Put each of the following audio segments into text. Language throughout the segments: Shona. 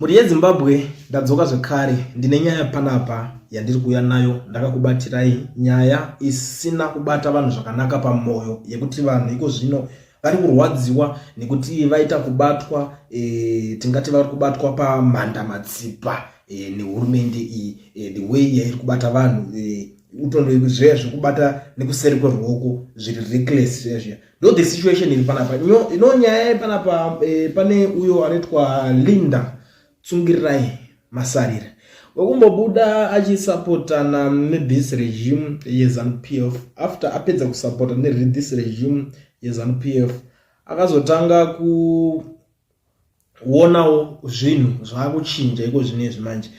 Mhuri yeZimbabwe, ndadzoka zvekare, ndine nyaya panapa yandiri kuuya nayo. Ndakakubatirai nyaya isina kubata vanhu zvakanaka pamoyo, yekuti vanhu iko zvino vari kurwadziwa nekuti vaita kubatwa, tingati vari kubatwa pamhanda matsipa nehurumende iyi, the way yairi kubata vanhu, utondo zviya zvekubata nekuseri kweruoko, zviri reckless zviya zviya. Ndo the situation iri panapa. Ino nyaya panapa, pane uyo anoitwa Linda Tsungirirai Masarira, wekumbobuda achisapotana nethis regime yeZANU PF. After apedza kusapota nethis regime yeZANU PF, akazotanga kuonawo zvinhu zvaakuchinja iko zvinezvi manje,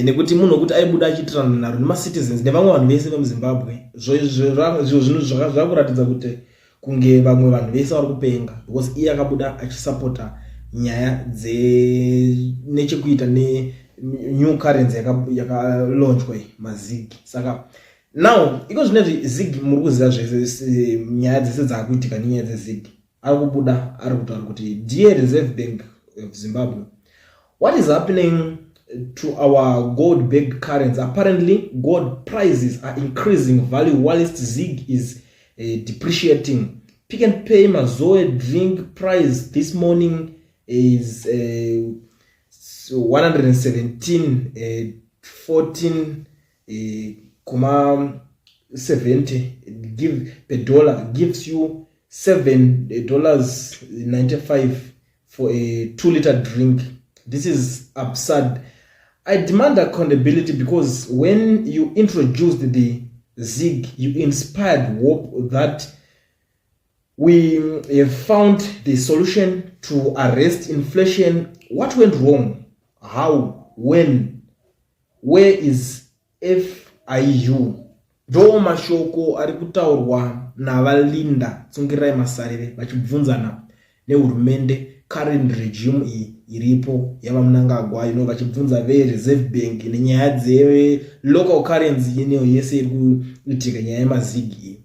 nekuti munhu wekuti aibuda achiitirana nharo nemacitizens nevamwe vanhu vese vemuZimbabwe, zviro zvinhu zvakuratidza kuti kunge vamwe vanhu vese vari kupenga, because iye akabuda achisapota nyaya nechekuita nenew currency yakalaunchwa iyi, maZiG. Saka now iko zvinezvi ZiG, muri kuziva zvese, nyaya dzese dzaakuitika nenyaya dzeZiG. Ari kubuda ari kutaura kuti, "Dear Reserve Bank of Zimbabwe, what is happening to our gold backed currency? Apparently gold prices are increasing value whilst ZiG is depreciating. Pick and Pay Mazoe drink price this morning is 117 14 comma 70 give per dollar, gives you $7.95 for a 2-liter drink. This is absurd. I demand accountability because when you introduced the ZiG, you inspired hope that we have found the solution to arrest inflation. What went wrong? How? When? Where is FIU?" Ndo mashoko ari kutaurwa navaLinda Tsungirai Masarire vachibvunzana nehurumende, current regime iyi iripo yavaMnangagwa ino, vachibvunza veReserve Bank nenyaya dzelocal currency ino yese iri kuitika, nyaya yemaZiG iyi.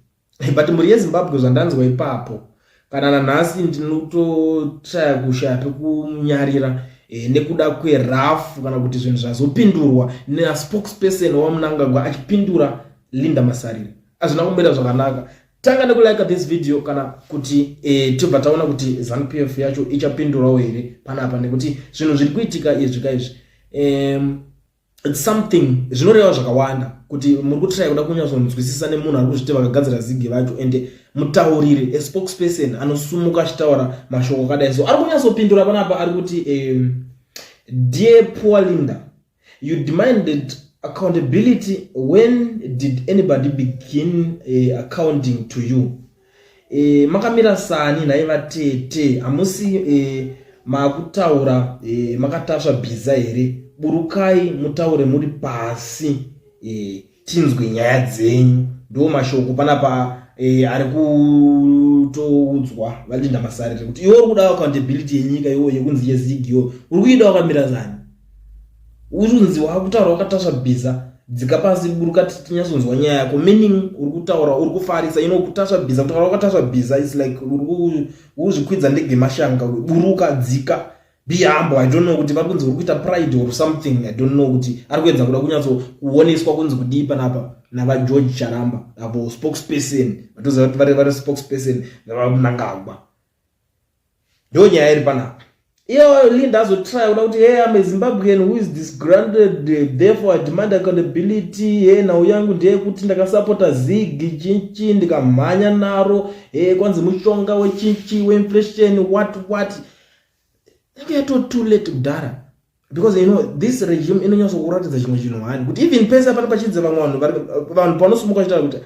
But mhuri yeZimbabwe, zvandanzwa ipapo, kana nanhasi ndinototraya kushaya pekunyarira, nekuda kwerafu kana kuti zvinhu zvazopindurwa naspokesperson waMnangagwa achipindura Linda Masarire, hazvina kumboita zvakanaka. Tanga nekulike this video kana kuti tobva taona kuti ZANU PF yacho ichapindurawo here panapa, nekuti zvinhu zviri kuitika izvi kaizvi, it's something zvinoreva zvakawanda kuti muri kutraya kuda kunyatsonzwisisa nemunhu ari kuzviti vakagadzira ZiG vacho, ende mutauriri, aspokesperson anosumuka achitaura mashoko akadai. So ari kunyatsopindura panapa, ari kuti, "Dear poor Linda, you demanded accountability. When did anybody begin accounting to you? Makamira sani nhai vatete? Hamusi makutaura makatasva bhiza here? Burukai mutaure muri pasi, tinzwe nyaya dzenyu." Ndo mashoko panapa ari kutoudzwa vaLinda Masarire kuti iwe uri kuda accountability yenyika iwo yekunzi yeZiG, iwo uri kuida wakamira zani? Uri kunzi wakutaura wakatasva bhiza. Dzika pasi, buruka, tinyatsonzwa nyaya yako. Meaning uri kutaura uri kufarisa ino kutasva bhiza, kutaura wakatasva bhiza is like uri kuzvikwidza ndege mashanga. Buruka, dzika, be humble. I don't know kuti vari kunzi uri kuita pride or something. I don't know kuti ari kuedza kuda kunyatsokuoneswa kunzi kudii panapa navaGeorge Charamba avo, spokesperson vatoziva kuti vari spokesperson navaMnangagwa. Ndo nyaya iri panapa. Iyo Linda azotry kuda kuti, "Hey, I'm a Zimbabwean who is disgruntled, therefore I demand accountability. Hey, nhau yangu ndeyekuti ndakasapota ZiG chinchi, ndikamhanya naro. Hey, kwanzi mushonga wechinchi weinflation, what what." Inge yato too late kudhara, because you know this regime inonyatsokuratidza chimwe chinhu hani, kuti even pese pane pachidza vamwe vanhu, vanhu panosumuka vachitaura kuti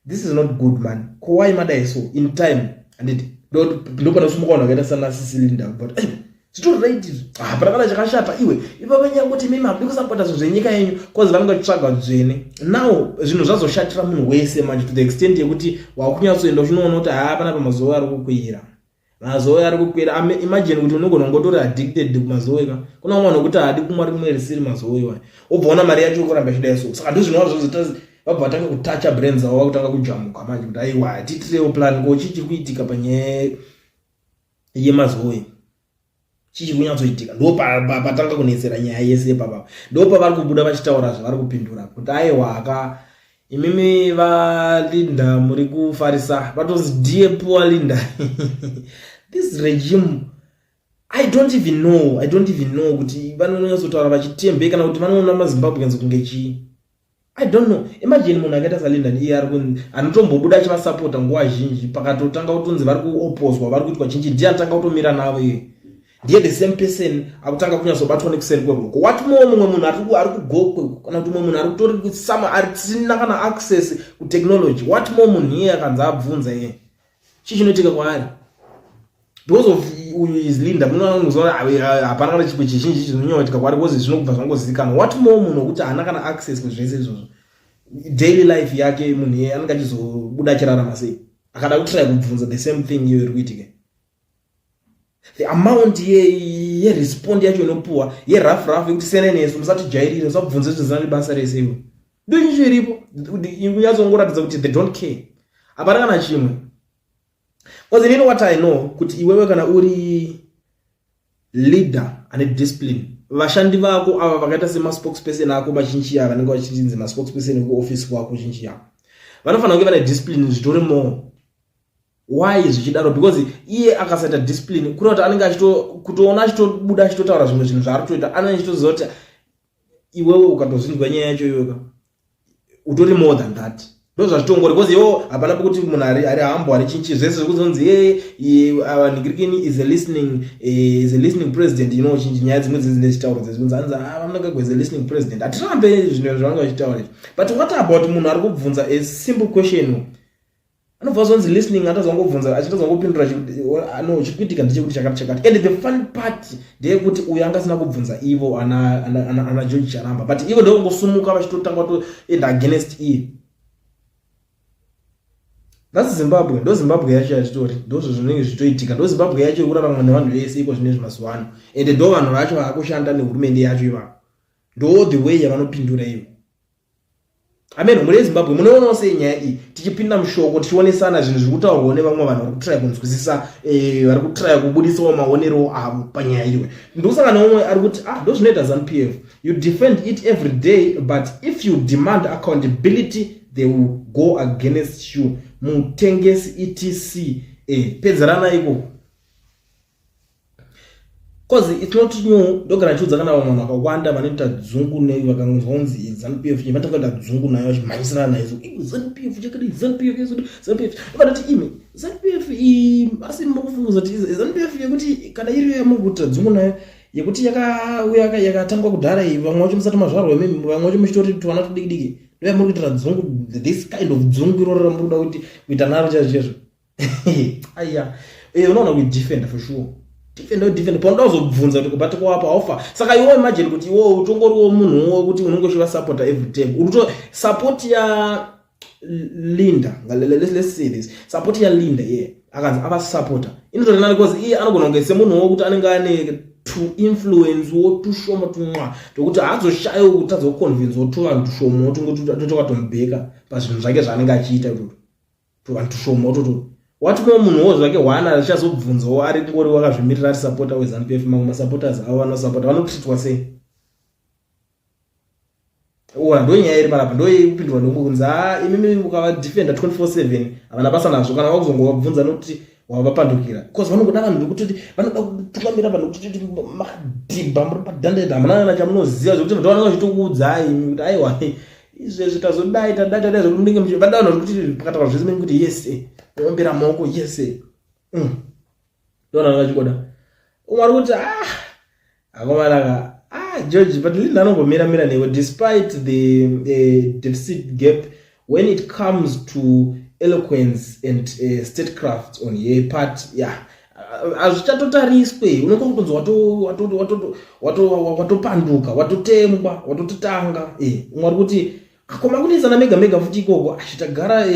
this is not good man, ko why madai so in time, anditi? Ndo panosumuka vanhu vakaita sana Sisi Linda, but zvitori right izvi, hapana kana chakashata. Iwe ipapa nyangoti mimi hamudi kusapota zvinhu zvenyika yenyu, cause vanenge vachitsvaga dzvene. Now zvinhu zvazoshatira munhu wese manje, to the extent yekuti wakunyatsoenda uchinoona kuti haa, panapa mazuva ari kukwira, mazoe ari kukwira. Imagine kuti unogona kungotori addicted kumazoe ka. Kuna umwe nokuti haadi kumwa rimwe risiri mazoe wa, obva ona mari yacho kuramba ichidai. So saka ndozvinova zvozota, vabva vatanga kutacha brains avo, vakutanga kujamuka manje kuti aiwa, tiitirewo plan, ko chii chiri kuitika panyaya yemazoe? Chii chiri kunyatsoitika? Ndo patanga kunetsera nyaya yese ipapa. Ndo pavari kubuda vachitaura zvavari kupindura kuti aiwa aka imimi vaLinda muri kufarisa, vatonzi dear poor Linda. This regime, I don't even know, I don't even know kuti vanonyatsotaura vachitembe kana kuti vanoona maZimbabweans kunge chii. I don't know. Imagine munhu akaita saLinda, iye ari anotombobuda achivasapota nguva zhinji. Pakatotanga kutonzi vari kuopozwa, vari kuitwa chinji, ndiye anotanga kutomira navo. Iye ndiye the same person akutanga kunyatsobatwa nekuseri kweruoko. What more mumwe munhu ari kuGokwe, kana kuti mumwe munhu ari kutori sama ari tisina kana access kutechnology? What more munhu iye akanzi abvunza iye, chii chinoitika kwaari? Because of uyu is Linda, munoziva hapana kana chimwe chizhinji chinonyanyoitika kwaari because zvinobva zvangozivikanwa. What more munhu wekuti haana kana access kuzvese izvozvo? Daily life yake, munhu iye anenge achizobuda achirarama sei akada kutry kubvunza the same thing iyo iri kuitika? The amount yerespond yacho inopuwa yerough rough yekuti siyana nesu, musatijairire, musabvunze zvinhu zvisina basa rese iwe, ndochincho iripo kunyatsongoratidza kuti they don't care. Hapana kana chimwe. Because inini what I know kuti iwewe kana uri leader ane discipline, vashandi vako ava vakaita semaspokesperson ako mazhinji ava vanenge vachinzi maspokesperson ekuofisi kwako zhinji yavo vanofanira kunge vane discipline zvitori more. Why zvichidaro? Because iye akasaita discipline, kureva kuti anenge kutoona achitobuda achitotaura zvimwe zvinhu zvaari kutoita, anenge achitoziva kuti iwewe ukatozvinzwa nyaya yacho iweka utori more than that. Ndo zvazvitongori, because iwo hapana pekuti munhu ari hambo ari chinchi zvese zvekuzonzi ye ningirikini is a listening president. Chinji nyaya dzimwe dzidzi nechitauro dzekunzi anzi VaMnangagwa is a listening president. Hatirambe zvinhu zvavange vachitaura izvi, but what about munhu ari kubvunza a simple question, anobva zonzi listening, atazongobvunza achitazongopindura, no, chiri kuitika ndechekuti chakati chakati? And the fun part ndeyekuti uyo anga asina kubvunza ivo ana George Charamba, but ivo ndokungosumuka vachitotanga kutoenda against iye. That's Zimbabwe. Ndo Zimbabwe yacho yachitori, ndozvo zvinenge zvichitoitika. Ndo Zimbabwe yacho yekuraramwa nevanhu vese iko zvinezvi mazuva ano, ende ndo vanhu vacho vaakushanda nehurumende yacho ivavo. Ndo the way yavanopindura ivo. Amen. Muri yeZimbabwe, munoonawo sei nyaya iyi? Tichipinda mushoko, tichionesana zvinhu zviri kutaurwawo nevamwe vanhu vari kutraya kunzwisisa, vari kutraya kubudisawo maonero avo panyaya iyoyo. Ndikusangana neumwe ari kuti, ah, ndo zvinoita ZANU PF. You defend it every day, but if you demand accountability, they will go against you. Mutengesi etc. Pedzerana iko, 'cause it's not new. Ndogara ndichiudza kana vamwe vanhu vakawanda vanoita dzungu vakanzwa kunzi ZANU PF, vatanga kuita dzungu nayo, vachimhanyisana nayo, ZANU PF chakadii, ZANU PF, ZANU PF. Vanoti imi ZANU PF, asi mukufunguza kuti ZANU PF yekuti kana iriyo yamuri kuita dzungu nayo, yekuti yakauya yakatangwa kudhara iyi, vamwe vacho musati mazvarwa imimi, vamwe vacho muchitori tuvana tudiki diki, ndo yamuri kuitira dzungu, this kind of dzungu iroro ramuri kuda kuti kuita naro chaizvo chaizvo? Aiya, unoona kuidefenda for sure, defenda, defenda. Paunoda kuzobvunza kuti kubati kwapo haufa. Saka iwe imagine kuti iwe utongoriwo munhu wekuti unenge uchivasapota every time, urito support ya Linda. Let's say this support yaLinda, yeah, akanzi avasapota inotori nani, because iye anogona kunge semunhu wokuti anenge ane to influence wo tushoma tumwa tokuti haazoshayiwo kutadza kuconvincewo tuvanhu tushomawo totokatombeka pazvinhu zvake zvaanenge achiita itoto, tuvanhu tushomawo toto. What more munhuwo zvake hwana achazobvunzawo ari ngori wakazvimirira, ari supporter weZANU PF? Mamwe masupporters avo vanosapota vanotreatwa sei? Ora ndo nyaya iri panapa, ndo kupindurwa ndomwe kunzi ha, imimi ukavadefenda 24/7 havana basa nazvo. Kana wakuzongovabvunza nokuti wavapandukira, because vanongoda vanhu vekutoti vanoda kutungamira vanhu kutoti makadhibha, muri padhandeta, hamuna kana chamunoziva, zvekuti ndo vanenge vachitokuudzai imi kuti aiwa, izvezvi tazodai, tadai, tadai, zvekuti munenge vada vanhu vekuti pakataura zvese munenge kuti yes, ombera maoko, yes. Ndona vachikoda umwe ari kuti, ah, akomanaka, ah, George, but Linda anombomira mira newe despite the deficit gap when it comes to eloquence and statecraft on her part. Yeah, hazvichatotariswe, unonga kutonzi watopanduka, watotemwa, watototanga. Umwe ari kuti akoma kunetsana mega mega futi ikoko, achitagara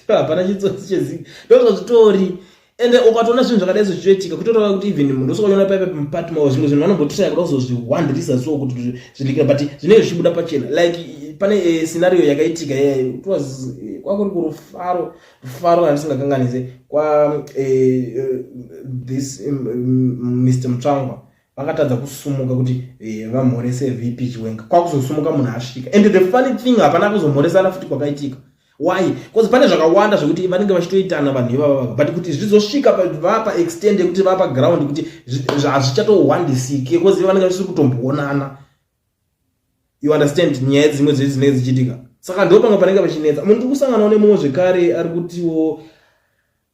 hapana chitsotsi cheZigo. Ndozvazvitori. Ende ukatoona zvinhu zvakadai zvichitoitika, kutoreva kuti even munhu usikaona paipa mupati mavo, zvimwe zvinhu vanombotiraya kuda kuzozviwandirisa so kuti zvilikira, but zvinenge zvichibuda pachena. Like pane scenario yakaitika, it was kwakuri kuRufaro, Rufaro handisingakanganise, kwa this Mr Mutsvangwa. Vakatadza kusumuka kuti vamhorese VP Chiwenga. Kwakuzosumuka munhu asvika. And the funny thing, hapana kuzomhoresana futi kwakaitika. Why? Because pane zvakawanda zvekuti vanenge vachitoitana vanhu ivava, but kuti zvizosvika vapa extend yekuti vapa ground kuti hazvichatowandisike, because vanenge vasiri kutomboonana. You understand? Nyaya dzimwe dzei dzinenge dzichiitika, saka ndo pamwe panenge pachinetsa. Munhu tiri kusanganawo nemumwe zvekare ari kutiwo,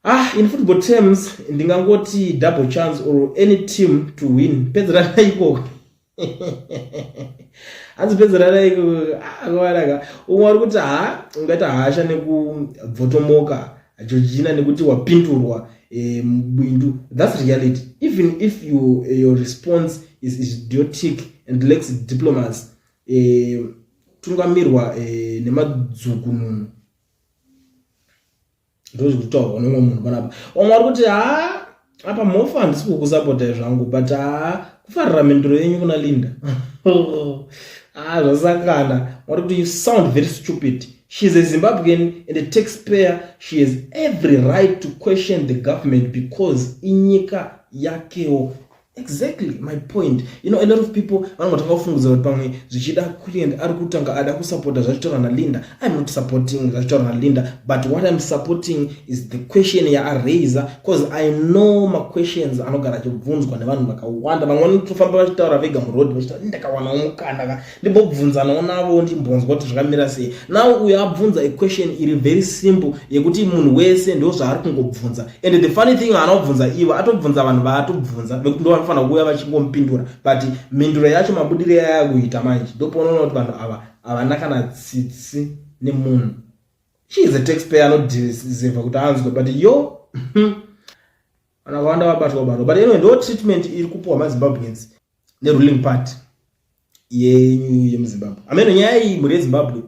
ah, in football terms ndingangoti double chance or any team to win. Pedzerana ikoko, hanzi pedzerana ikoko. Akanaka. Umwe ari kuti, ha, ungaita hasha nekubvotomoka Georgina nekuti wapindurwa mubindu. That's reality. Even if your response is idiotic and lacks diplomacy, tungamirwa nemadzukununu. Ndozvekutaurwa nemumwe munhu panapa. Vamwe vari kuti, ha, apa mofa handisi kukusapotai zvangu, but ha, kufarira mhinduro yenyu kuna Linda, ah, zvasangana. Vari kuti, you sound very stupid. She is a Zimbabwean and a taxpayer. She has every right to question the government because inyika yakewo. Exactly my point. A lot of people vanongotanga kufungudza kuti pamwe zvichida Kulliant ari kutanga ada kusapota zvachitaura naLinda. I'm not supporting zvachitaura naLinda, but what I'm supporting is the question yaaraisa, because I know maquestions anogara achibvunzwa nevanhu vakawanda. Vamwe vanotofamba vachitaura vega muroad vachitaura, ndakawanawo mukana ka ndimbobvunzanawo navo, ndimbonzwa kuti zvakamira sei. Now uyo abvunza a question iri very simple yekuti munhu wese ndo zvaari kungobvunza. And the funny thing, haana kubvunza ivo, atobvunza vanhu vaatobvunza vekuti ndo vanofanira kuuya vachingomupindura, but mhinduro yacho, mabudiro yayakuita manje, ndopaunoona kuti vanhu ava havana kana tsitsi nemunhu. She is a taxpayer, anodeserva kuti anzwe, but yo, vanhu vakawanda vabatwa batwa. But anyway, ndo treatment iri kupiwa maZimbabweans neruling party yenyu yemuZimbabwe. Ameno nyaya iyi, mhuri yeZimbabwe,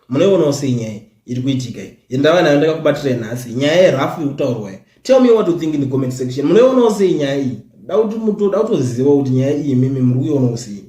munoionawo sei nyaya iri kuitika iyi yandava nayo ndakakubatirai nhasi, nyaya yerafu iri kutaurwa? Tell me what you think in the comment section. Munoionawo sei nyaya iyi? Da kutoziva kuti nyaya iyi mimi muri kuionawo sei.